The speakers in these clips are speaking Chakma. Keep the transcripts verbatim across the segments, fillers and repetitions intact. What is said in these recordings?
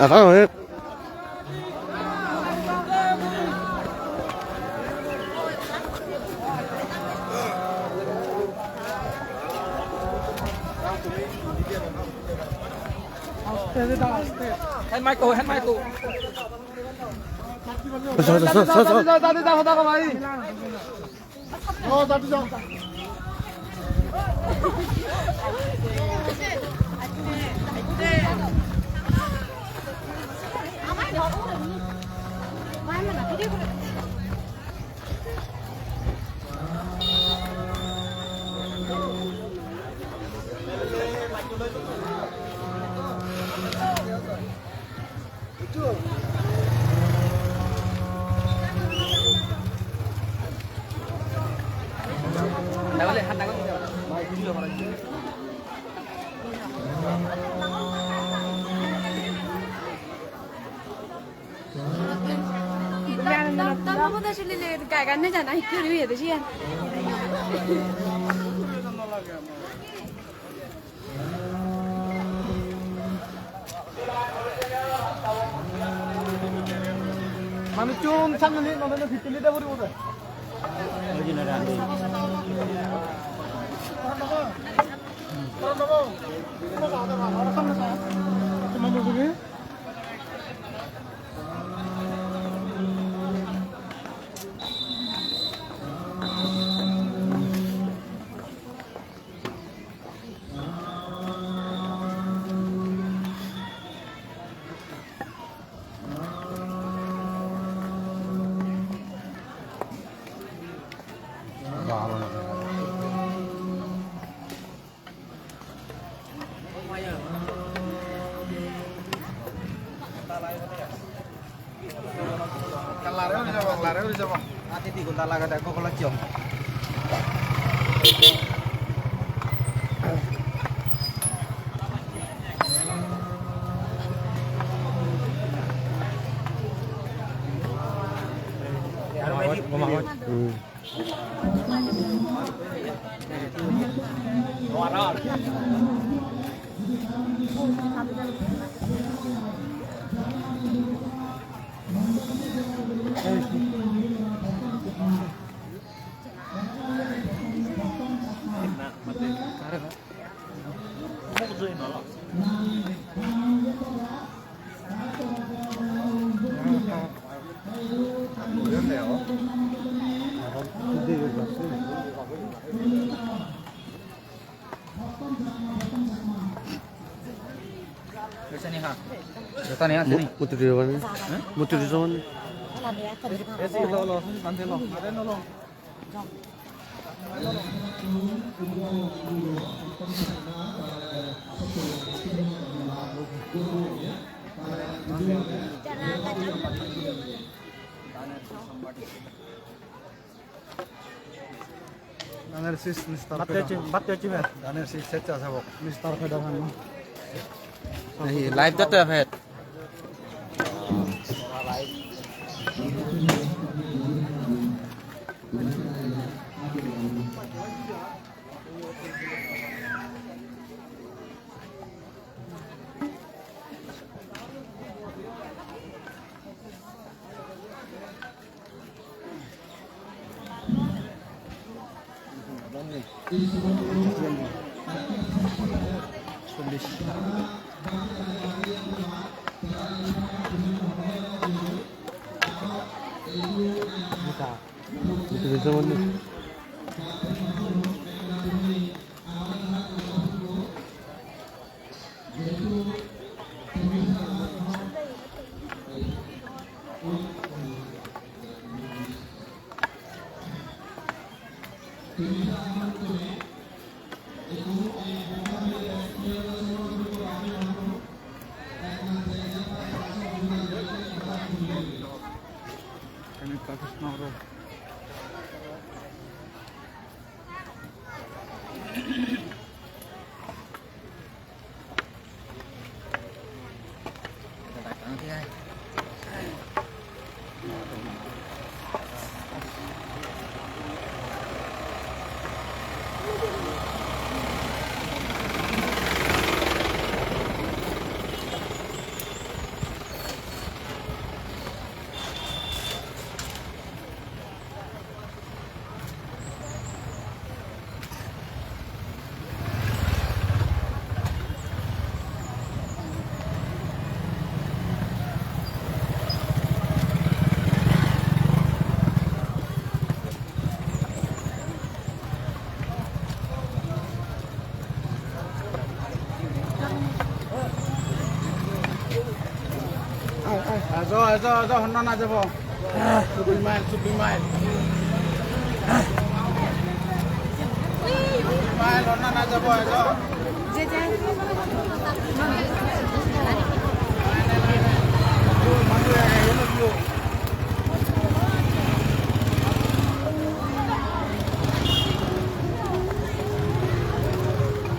Aro, eh. Hand mic ko, hand mic ko. Sir, sir, sir, sir, sir. Tamo boda shunile gai gan ne jana, hikki guri hoye de siyan. Manuchun sanni nole no fitili de puribo de. Lare uri jabong, lare uri jabong. Ati di ghonta lagede ekko kolacchong. Hmm. Sini ha. Jota ni ha, sini. Mu-, mutu di mana? Hah? Mutu di mana? Esi lo lo, mante lo. Are no lo. Daner sis, mister Batte hocche, Pedam. Batte hocche, Pedam. Daner sis, sechcha sabok. Mister Pedam. Ei, live jatte pet. Ejo, ejo, ejo, honna na jabo. Chobbish mile, chobbish mile. Chobbish mile, honna na jabo, ejo.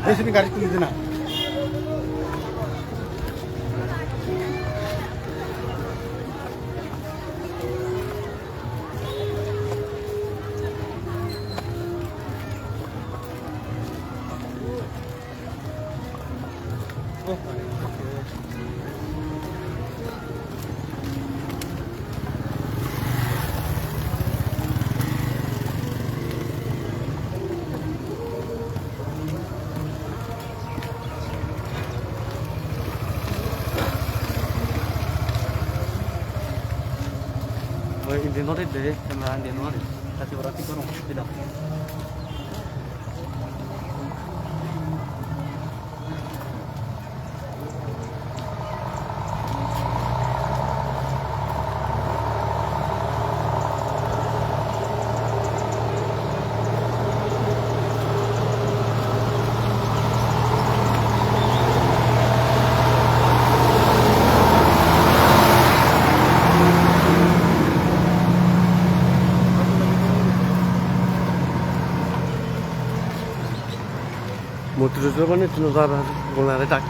Ei, sini gari tuli de na. Oi, indi no de, camera indi no de. Kasi ora tik kono, tidak. Murti tujo bani tuno jara gonare dak.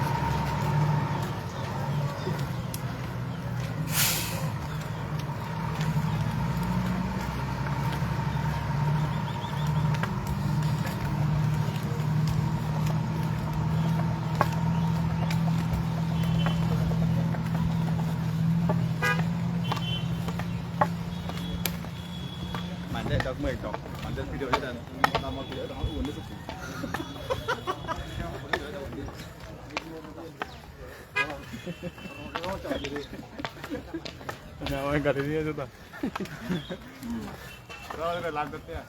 Mande dok, mui dok. Mande video dan. Nama video dan. Na, oy gari niye jeta. Ro, ro, lag gotte.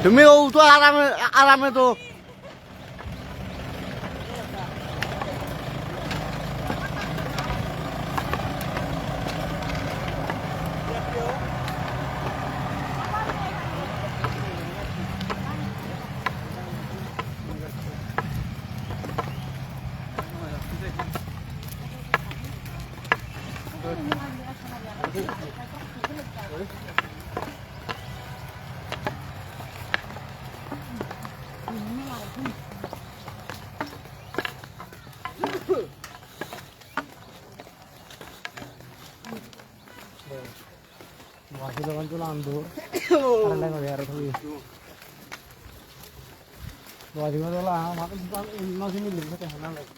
Tumi o to arame, arame to. Wasi dogan tulan do. Aran dai mari aro thui. Wasi dogan tulan, ama no sini lagi sa kehana lagi.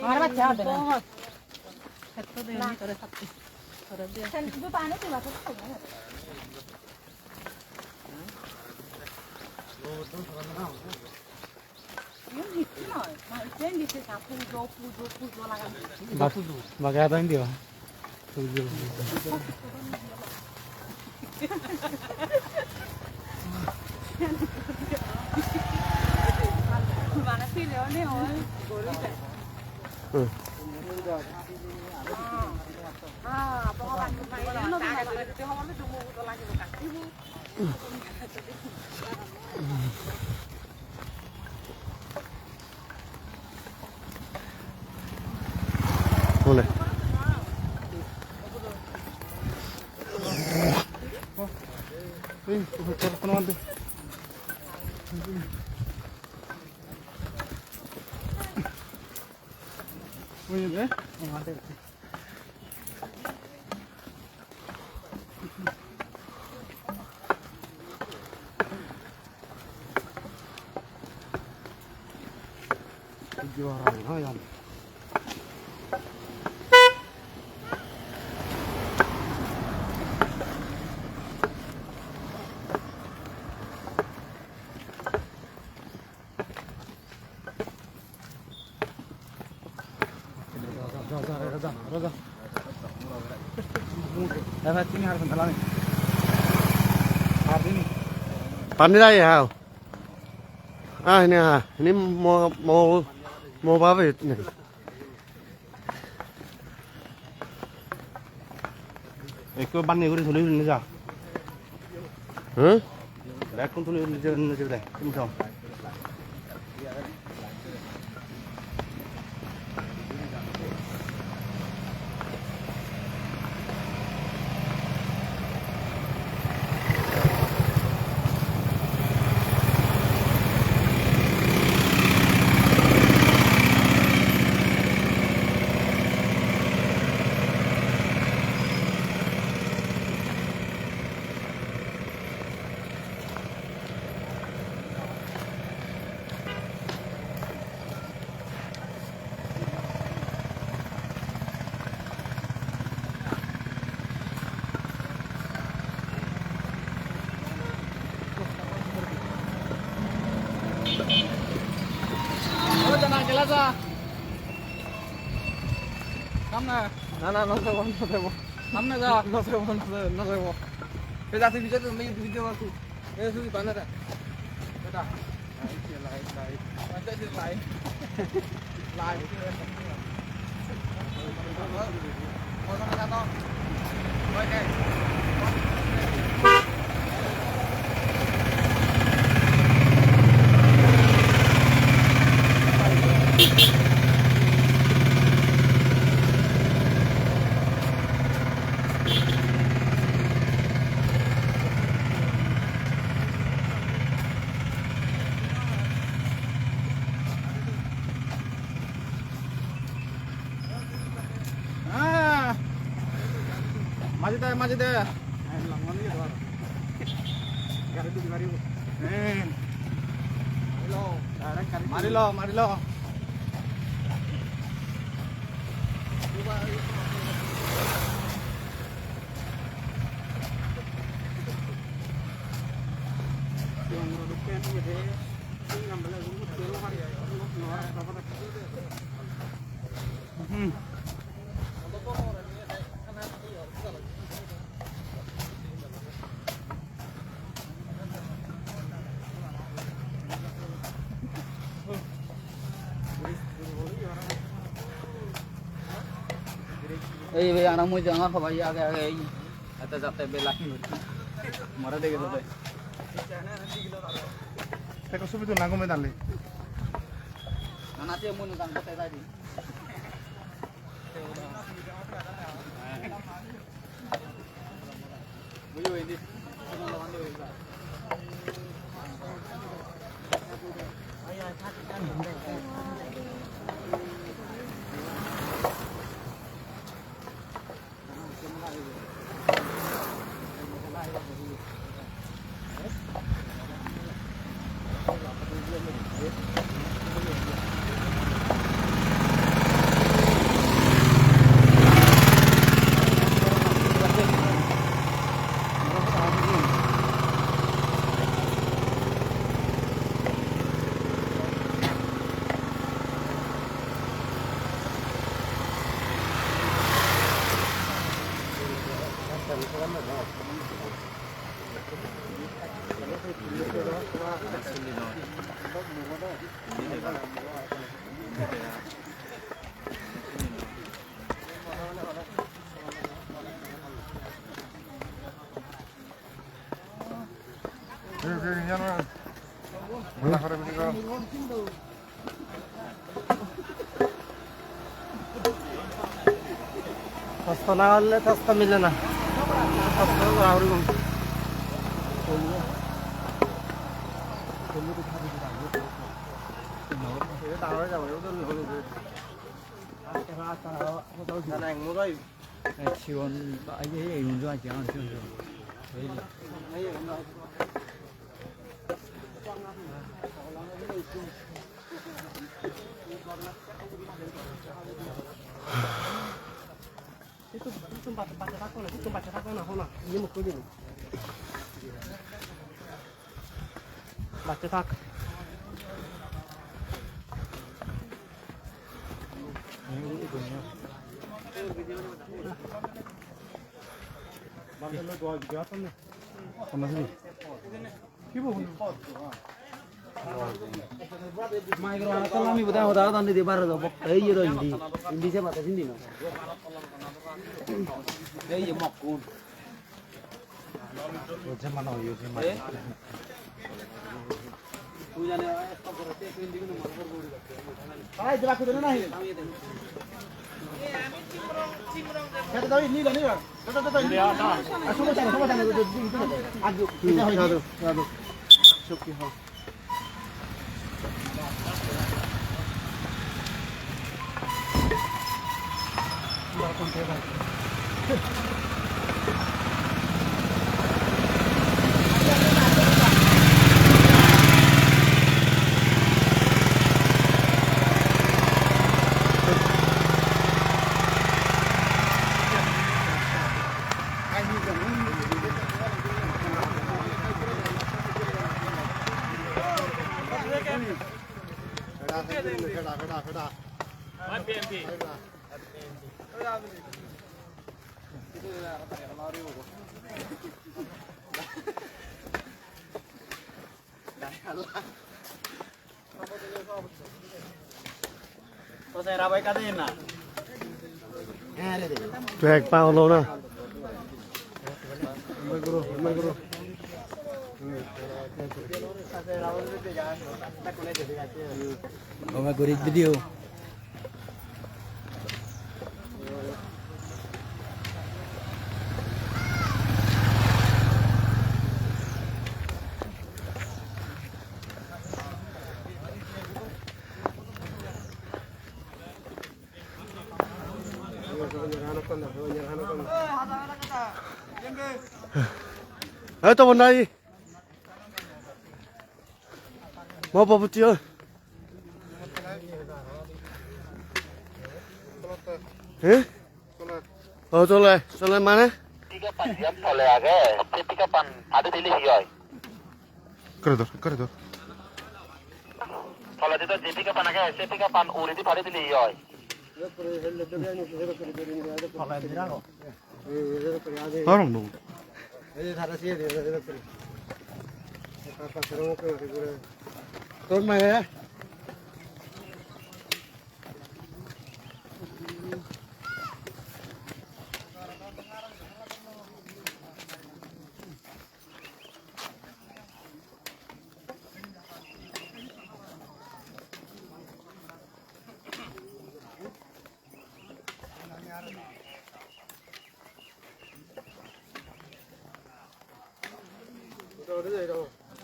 Amar baccha hoda na. Setto de ni tore satti. Tore de. Sen bu pani tu baccha. Bag-, bage adon indi ba. Hmm. Hole. Ei, kono mande. Oye, eh? Pani dai hao. Ah, ini ha. Ini mo, mo, mo babe ini. Ekko banne guri tuli tuli ja. Huh? Bekkun tuli tuli ja, tuli tuli ja. Tumi so. Samne. Na, na, no sabo, no sabo. Samne ja. No sabo, no sabo, no sabo. Ei, ja, tui video, tui video kor tui. Ei, tui banana. Beta. Light, light, light. Light, light. Light. Ah! Maji de, maji de. Gari dudi gari. Eh. Mari lo, mari lo. Hmm. Ei, ei, ana mui jangor hobai age, age, ei. Ete jate bela. Mora dege jate. Te ko subi tu nango me dale. Ana te mun jang te dai di. Tosto na holle tosto mile na. Tosto na holle. Sigon, ba, iye, iye, igun jo aage, aage, aage. Bacha thak. Micro ana tolami boda hoda hoda ni de bar do bok ei ro indi indi se mata sindi no ei ye mokkun. Bag pa holo na. Oma gurit video. Ayo, teman lagi. Mo babuti oi. Eh? O tole, tole mane? Pickup an jiyan tole age, se pickup an pade dile hi oi? Kore dor, kore dor. Tole de to je pickup an age, se pickup an uri di pade dile hi oi? Tole dirago. Torong dong. Ton mai.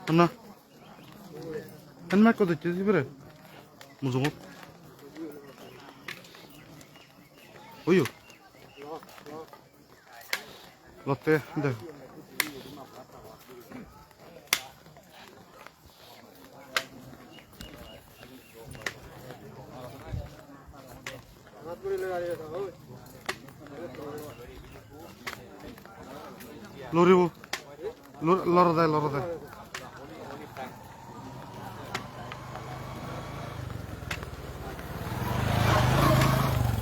Anna. Anna ko de chesi bere. Mujungo. Oyo. Lotte de. Loribo. Lor-, lorode, lorode.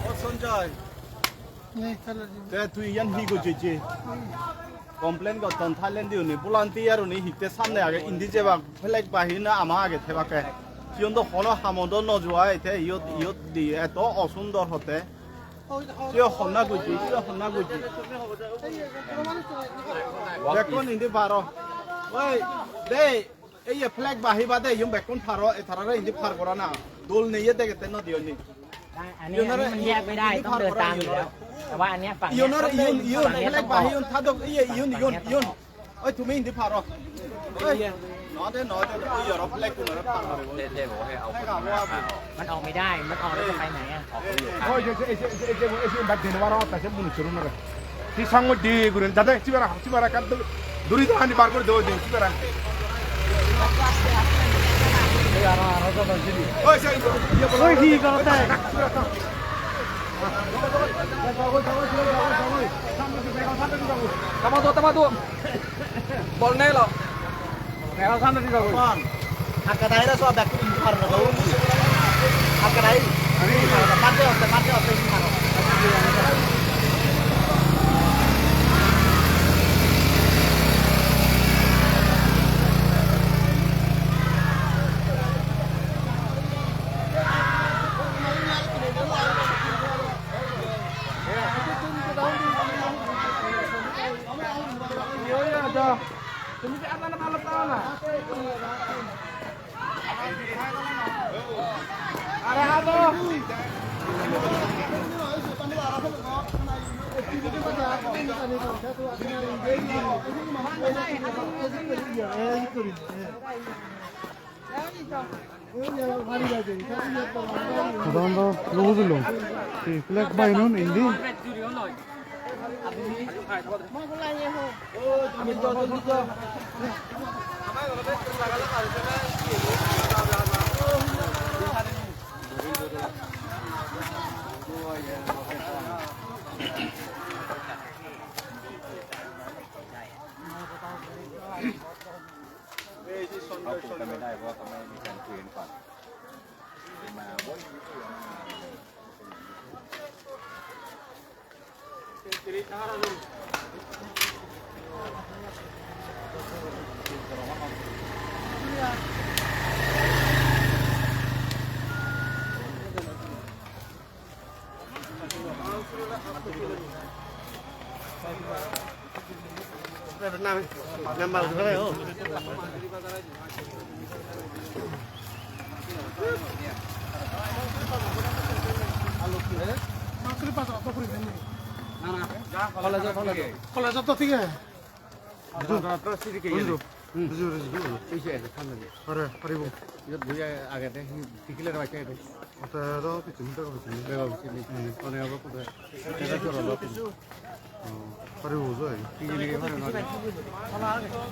O Sanjay. Te tui iyan hi gojjos je? Complain gotton Thailand diune, volunteer une hitte samne age, indi jebak flag bahi na ama age thebakke. Siyon do hono hamodo no juai te iyot, iyot di eto osundor hotte. Siyo honna gojje, siyo honna gojje. Bekkun indi paro. Oi, dei. Ei ye flag bahi bade iyun bekkun paro, e tarare indi par gorana. Dol nei ye degette nodi onni. Iyunore iyun indi par gorana iyunore. Iyunore iyun, iyun, flag bahi iyun thadok, iye iyun, iyun, iyun. Oi, tumi indi paro. Oi, no de, no de, oi, iyoro flag kunore par goribo. มันออกไม่ได้ มันออกแล้วจะไปไหนอะ โอ้ย เอ้ย เอ้ย เอ้ย เอ้ย เอ้ย เอ้ย บัดเดนวาระ แต่เช่นบุญชนนั่นแหละ ที่สร้างวัดดีกูเนี่ย จัดได้ ที่เวลา ที่เวลา กัน ดู ดู นี่ ตัวนี้ บาร์ กู ดู ดู ที่เวลา โอ้ย ใช่ โอ้ย ดี ก็ได้ ตามมาดู ตามมาดู บอลแน่เหรอ Mega Santa di dagoi. Kon? Akka dai ra so dak indi paro na dagoi. Akka dai. Ani paro na. Mate otte, mate otte indi paro. Iya, iya, ada. Sadoronto no bujilung. Hi flag bainun indi? College-ot, college-ot. College-ot to thik age. Bujibo, bujibo, bujibo. Pare, paribo. Iyot boi agede, tikile roi agede. Ota do pichun, bego pichun. Bego pichun. Hmm. One obo kudu. Tera jor obo. Oh, paribo bujo ai. Tikile pare na.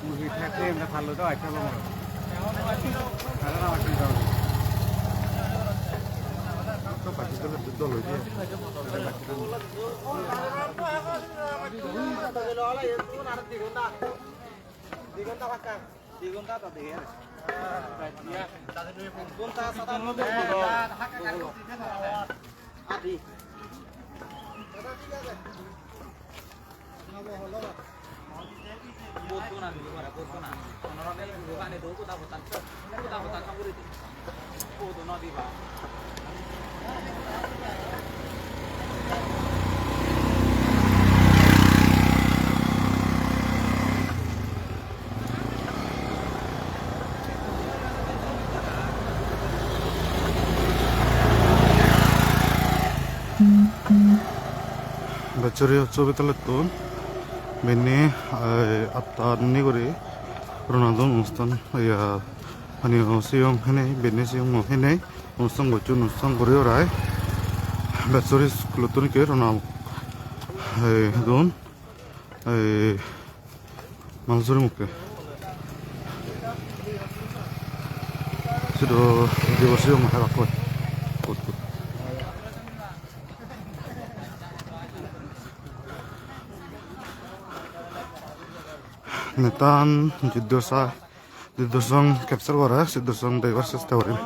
Mugi thakle emne phallo do acha lo. Tara na acha do. To pati dole dole hoye. Di ghonta to dege. Ek ghonta sada no dege. Adi. Botto na, botto na. Onora me dogane do, koda hotan, koda hotan songori do. Bejsuri Uccho Bidyalayotun benne, eh, atta nni guri rona don onusthan, iya, hani o siyong hene, benne siyong o hene, onusthan gocchon, onusthan guri orai. Bejsuri iskulottun ikke rona, eh, don, eh, Malsuri mukke. Sidu dibo siyong hebakkoi. Kut, kut. Netan jiddur sa, jiddur song capture gore, siddur song deibar chesta gorim.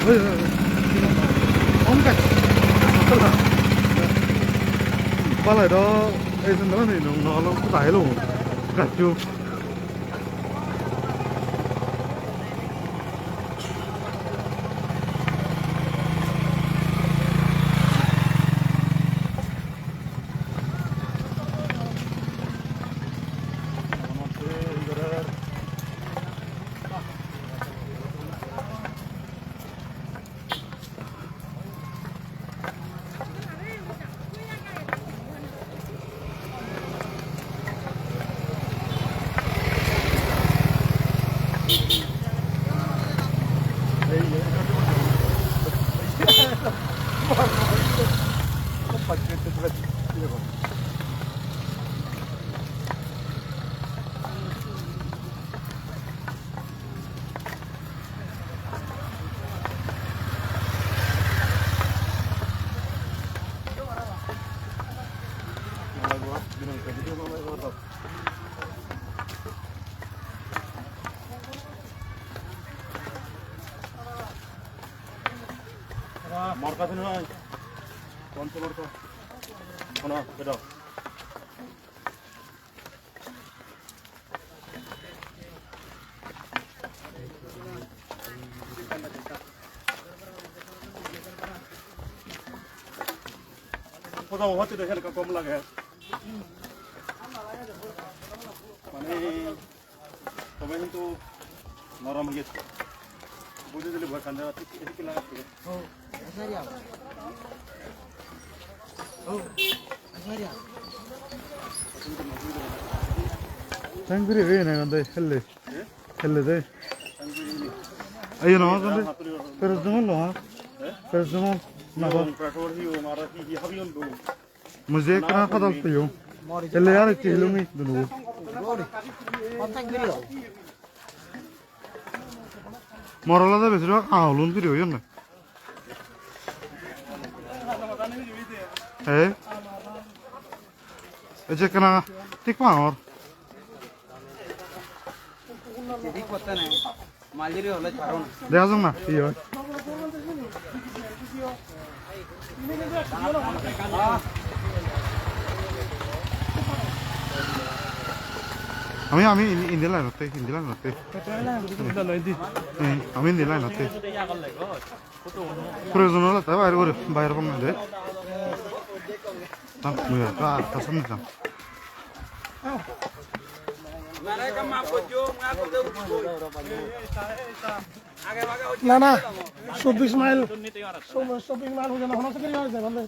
Oi, oi, oi. Om gach. Balai do, ei sandal ani nung nolo kuda helo. Gacchu. Morka sini, oi. Konse morka? Kono, kedo? Kodaw hotte de helka kom lage. Mane, tobe hintu norom oye gechche. Bujhi dile bhoi ekkan jagat thik, thik lage. Tang guri guri na gande helle. Eh? Helle de. Tang guri guri. Ayo na gande. Paracetamol lo ha. Eh? Paracetamol na ba. Paracetamol hi o mara hi hi habi on do. Mui je ekkana padol toyong. Ele ar ekko hilungi dunubo. Morol ode besibak agulun guri oyon na. He? Ei je ekkana thik pangor. Dega jok na, hi oi. Ami, ami indi, indi line-otte, indi line-otte. Hmm, ami indi line-otte. Proyojon ole te bair guri, bair bong de. Tam, mui ekka ar ta samne jam. Na, na, chobbish mile, chobbish mile hoy jana, hono se kiri hoy jana.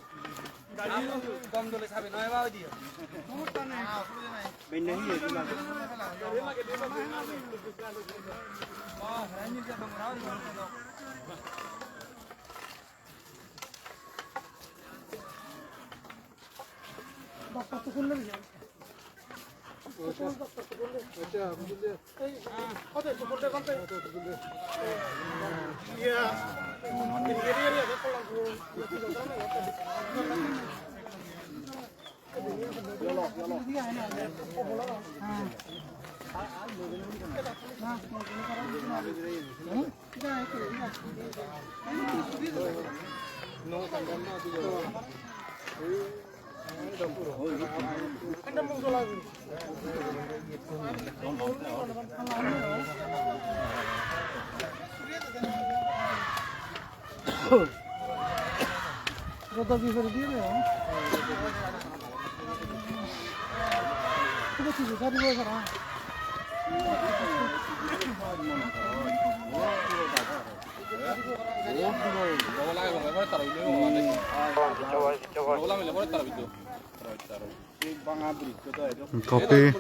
Copy.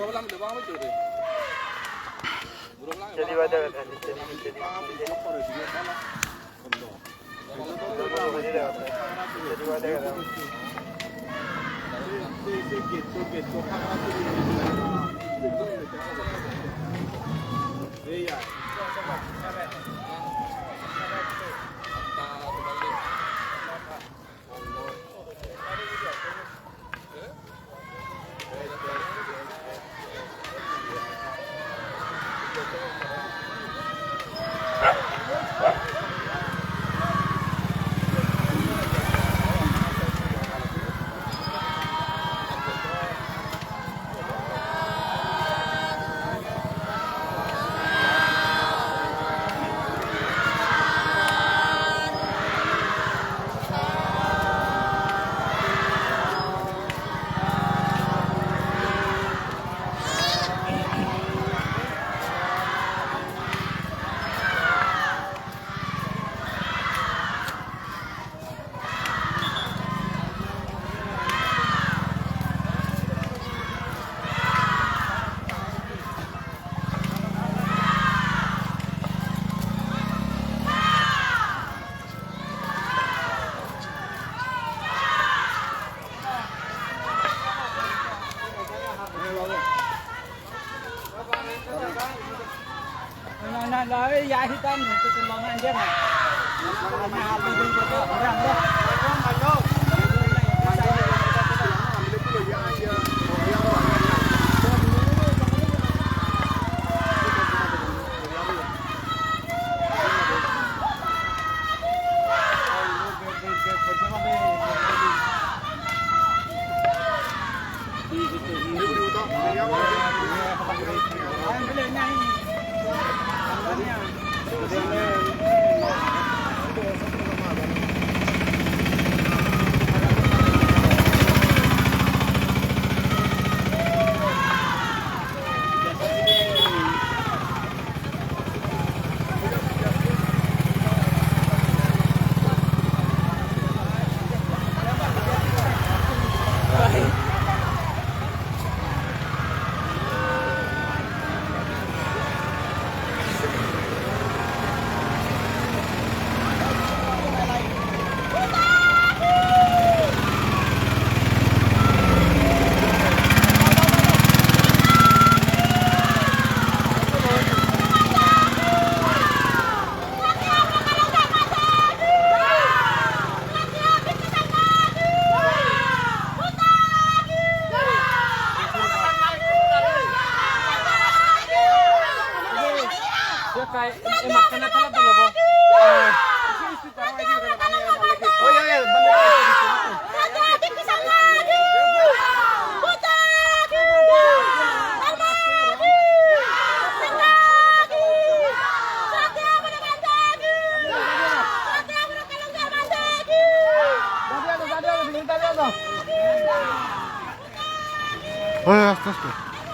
Oi, aste aste.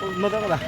Unnot obo da.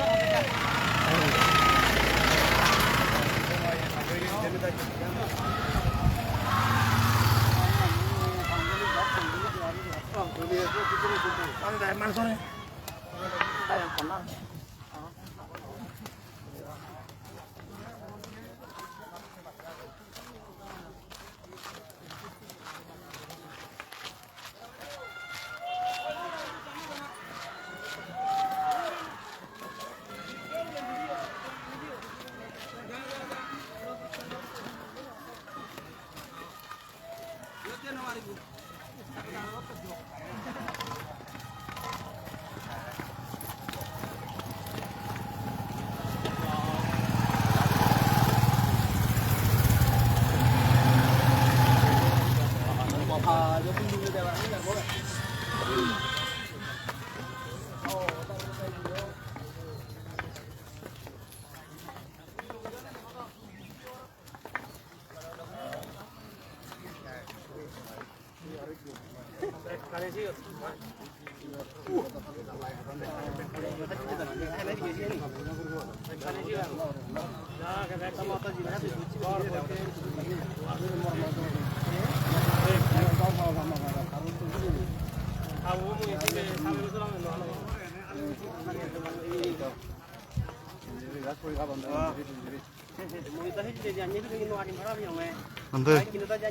Ante,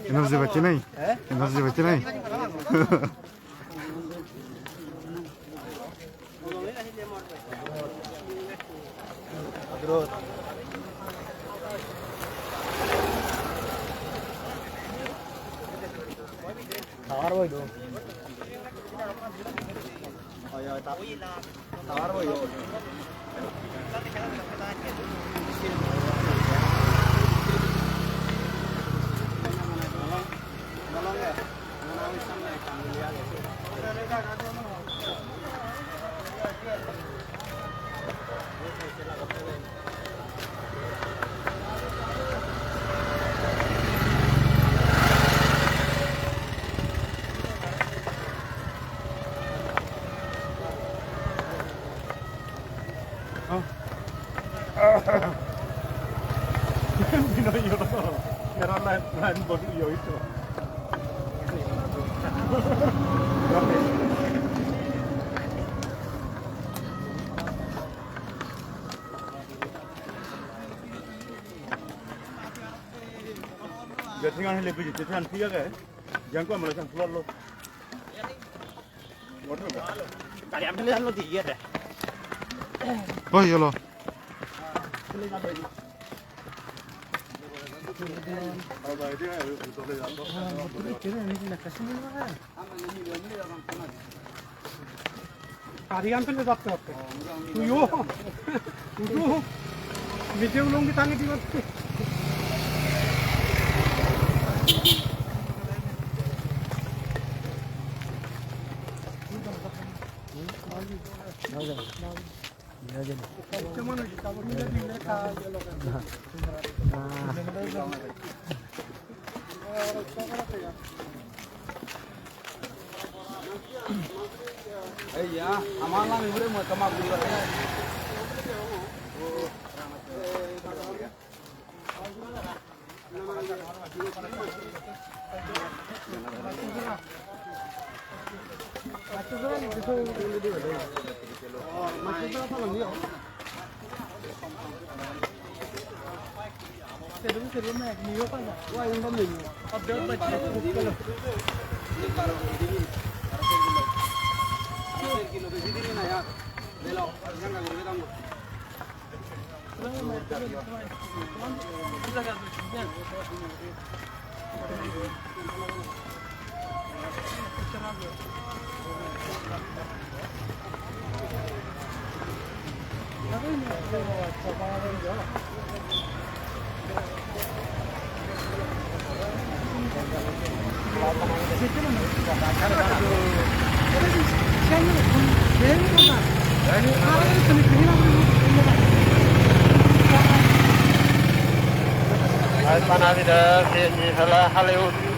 energy bacche nei? Eh? Energy bacche nei? Tower boy do. Oi, oi, ta-, tower boy do. Jetthingan hile biji, jetthingan thik age. Jangko amala sang floor lo. Gari am thele jalo di ye de. Oi, yolo. Gari an pele jatte jatte. Tuiyo. Tuiyo. Video ulongi tangi diba. Ei ya, amar nang ibure mui ekka map guri. Bana bidar, biyeni sala haleut.